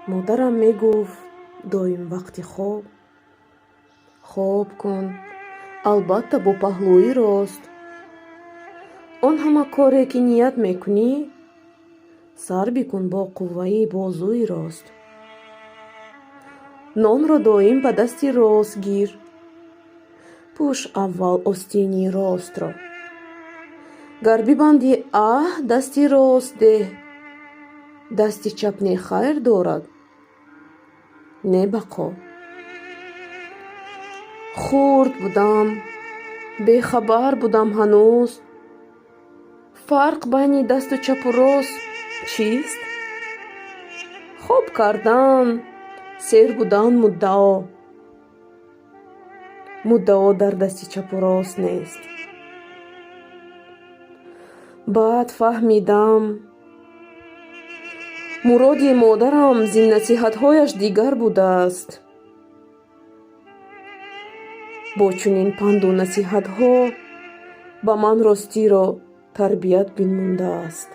Модарам мегуфт доим вақти хоб: «Хоб кун, албатта, бо паҳлӯи рост. Он ҳама коре, ки ният мекунӣ, сар бикун бо қувваи бозуи рост. Нонро доим ба дасти рост гир, пӯш аввал остини ростро. Гар бибандӣ аҳд, дасти рост деҳ. Дасти чап не хайр дорад, не бақо». Хурд будам, бехабар будам ҳанӯз, фарқ байни дасту чапу рост чист? Хоб кардан, сер будан муддао. Муддао дар дасти чапу рост нест. Баъд фаҳмидам, муроди модарам зин насиҳатҳояш дигар будааст. Бо чунин панду насиҳатҳо ба ман ростиро тарбият бинмудааст.